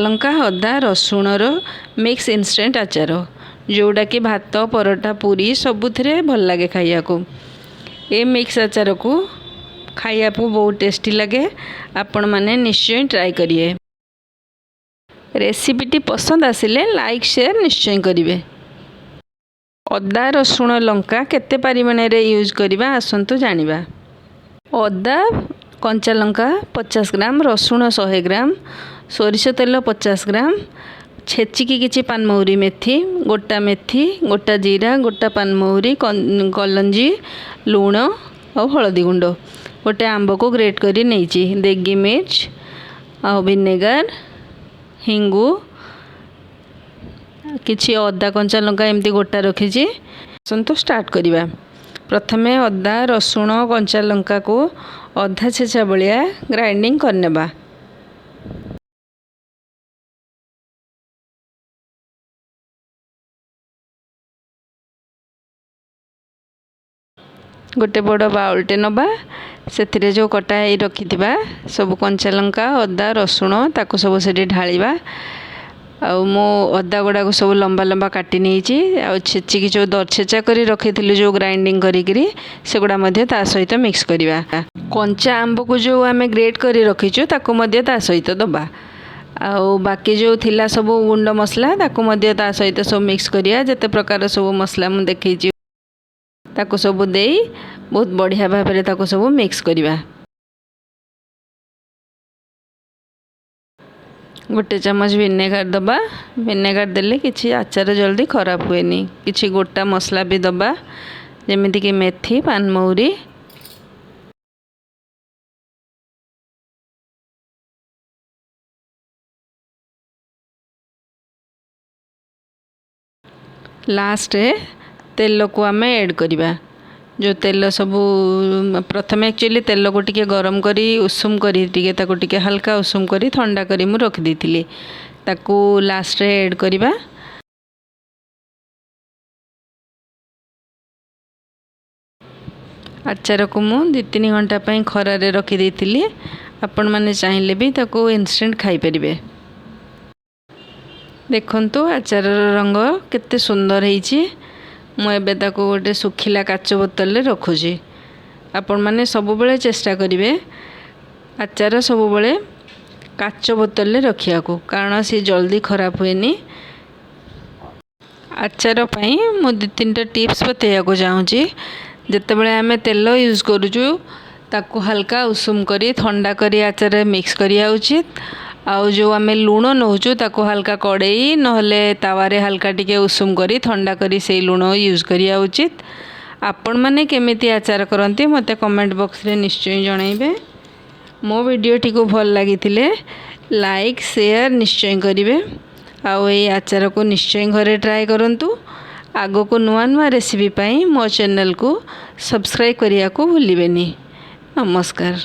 ଲଙ୍କା, ଅଦା, ରସୁଣର mix instant ଆଚାର, ଯେଉଁଟାକି ଭାତ, ପରଟା, ପୁରୀ ସବୁଥିରେ ଭଲ ଲାଗେ ଖାଇବାକୁ। ଏ ମିକ୍ସ ଆଚାରକୁ ଖାଇବାକୁ ବହୁତ ଟେଷ୍ଟି ଲାଗେ। ଆପଣମାନେ ନିଶ୍ଚୟ ଟ୍ରାଏ କରିବେ। ରେସିପିଟି ପସନ୍ଦ ଆସିଲେ ଲାଇକ୍, ସେୟାର ନିଶ୍ଚୟ କରିବେ। ଅଦା, ରସୁଣ, ଲଙ୍କା କେତେ ପରିମାଣରେ ୟୁଜ୍ କରିବା, ଆସନ୍ତୁ ଜାଣିବା। ଅଦା, କଞ୍ଚା ଲଙ୍କା 50 ଗ୍ରାମ, ରସୁଣ 100 ଗ୍ରାମ, ସୋରିଷ ତେଲ 50 ଗ୍ରାମ, ଛେଚିକି କିଛି ପାନମହୁରି ମେଥି, ଗୋଟା ମେଥି, ଗୋଟା ଜିରା, ଗୋଟା ପାନମହୁରି, କଲଞ୍ଜି, ଲୁଣ ଆଉ ହଳଦୀ ଗୁଣ୍ଡ। ଗୋଟେ ଆମ୍ବକୁ ଗ୍ରେଟ୍ କରି ନେଇଛି, ଦେଗି ମିର୍ଚ ଆଉ ଭିନେଗାର, ହିଙ୍ଗୁ, କିଛି ଅଦା, କଞ୍ଚା ଲଙ୍କା ଏମିତି ଗୋଟା ରଖିଛି। ଆସନ୍ତୁ ଷ୍ଟାର୍ଟ କରିବା। ପ୍ରଥମେ ଅଦା, ରସୁଣ, କଞ୍ଚା ଲଙ୍କାକୁ ଅଧା ଛେଚା ଭଳିଆ ଗ୍ରାଇଣ୍ଡିଙ୍ଗ କରିନେବା। ଗୋଟେ ବଡ଼ ବାଉଲଟେ ନେବା। ସେଥିରେ ଯେଉଁ କଟା ହେଇ ରଖିଥିବା ସବୁ କଞ୍ଚା ଲଙ୍କା, ଅଦା, ରସୁଣ, ତାକୁ ସବୁ ସେଠି ଢାଳିବା। ଆଉ ମୁଁ ଅଦା ଗୁଡ଼ାକୁ ସବୁ ଲମ୍ବା ଲମ୍ବା କାଟି ନେଇଛି। ଆଉ ଛେଚିକି ଯେଉଁ ଦରଛେଚା କରି ରଖିଥିଲି, ଯେଉଁ ଗ୍ରାଇଣ୍ଡିଙ୍ଗ କରିକିରି, ସେଗୁଡ଼ା ମଧ୍ୟ ତା ସହିତ ମିକ୍ସ କରିବା। କଞ୍ଚା ଆମ୍ବକୁ ଯେଉଁ ଆମେ ଗ୍ରେଟ୍ କରି ରଖିଛୁ, ତାକୁ ମଧ୍ୟ ତା ସହିତ ଦେବା। ଆଉ ବାକି ଯେଉଁ ଥିଲା ସବୁ ଗୁଣ୍ଡ ମସଲା, ତାକୁ ମଧ୍ୟ ତା ସହିତ ସବୁ ମିକ୍ସ କରିବା। ଯେତେ ପ୍ରକାର ସବୁ ମସଲା ମୁଁ ଦେଖେଇଛି, ତାକୁ ସବୁ ଦେଇ ବହୁତ ବଢ଼ିଆ ଭାବରେ ତାକୁ ସବୁ ମିକ୍ସ କରିବା। ଗୋଟେ ଚାମଚ ଭିନେଗାର ଦେବା। ଭିନେଗାର ଦେଲେ କିଛି ଆଚାର ଜଲ୍ଦି ଖରାପ ହୁଏନି। କିଛି ଗୋଟା ମସଲା ବି ଦେବା, ଯେମିତିକି ମେଥି, ପାନମହୁରି। ଲାଷ୍ଟରେ ତେଲକୁ ଆମେ ଏଡ଼୍ କରିବା। ଯେଉଁ ତେଲ ସବୁ ପ୍ରଥମେ ଆକ୍ଚୁଆଲି ତେଲକୁ ଟିକେ ଗରମ କରି, ଉଷୁମ କରି, ଟିକେ ତାକୁ ଟିକେ ହାଲକା ଉଷୁମ କରି, ଥଣ୍ଡା କରି ମୁଁ ରଖିଦେଇଥିଲି, ତାକୁ ଲାଷ୍ଟରେ ଏଡ଼୍ କରିବା। ଆଚାରକୁ ମୁଁ 2-3 ଘଣ୍ଟା ପାଇଁ ଖରାରେ ରଖିଦେଇଥିଲି। ଆପଣମାନେ ଚାହିଁଲେ ବି ତାକୁ ଇନଷ୍ଟାଣ୍ଟ ଖାଇପାରିବେ। ଦେଖନ୍ତୁ, ଆଚାରର ରଙ୍ଗ କେତେ ସୁନ୍ଦର ହେଇଛି। ମୁଁ ଏବେ ତାକୁ ଗୋଟେ ଶୁଖିଲା କାଚ ବୋତଲରେ ରଖୁଛି। ଆପଣମାନେ ସବୁବେଳେ ଚେଷ୍ଟା କରିବେ ଆଚାର ସବୁବେଳେ କାଚ ବୋତଲରେ ରଖିବାକୁ, କାରଣ ସେ ଜଲ୍ଦି ଖରାପ ହୁଏନି। ଆଚାର ପାଇଁ ମୁଁ 2-3ଟା ଟିପ୍ସ ବତେଇବାକୁ ଚାହୁଁଛି। ଯେତେବେଳେ ଆମେ ତେଲ ୟୁଜ୍ କରୁଛୁ, ତାକୁ ହାଲକା ଉଷୁମ କରି, ଥଣ୍ଡା କରି ଆଚାରରେ ମିକ୍ସ କରିବା ଉଚିତ। ଆଉ ଯେଉଁ ଆମେ ଲୁଣ ନେଉଛୁ, ତାକୁ ହାଲକା କଡ଼େଇ ନହେଲେ ତାୱାରେ ହାଲକା ଟିକେ ଉଷୁମ କରି, ଥଣ୍ଡା କରି ସେଇ ଲୁଣ ୟୁଜ୍ କରିବା ଉଚିତ। ଆପଣମାନେ କେମିତି ଆଚାର କରନ୍ତି, ମୋତେ କମେଣ୍ଟ ବକ୍ସରେ ନିଶ୍ଚୟ ଜଣାଇବେ। ମୋ ଭିଡ଼ିଓଟିକୁ ଭଲ ଲାଗିଥିଲେ ଲାଇକ୍, ସେୟାର ନିଶ୍ଚୟ କରିବେ। ଆଉ ଏଇ ଆଚାରକୁ ନିଶ୍ଚୟ ଘରେ ଟ୍ରାଏ କରନ୍ତୁ। ଆଗକୁ ନୂଆ ନୂଆ ରେସିପି ପାଇଁ ମୋ ଚ୍ୟାନେଲକୁ ସବସ୍କ୍ରାଇବ୍ କରିବାକୁ ଭୁଲିବେନି। ନମସ୍କାର।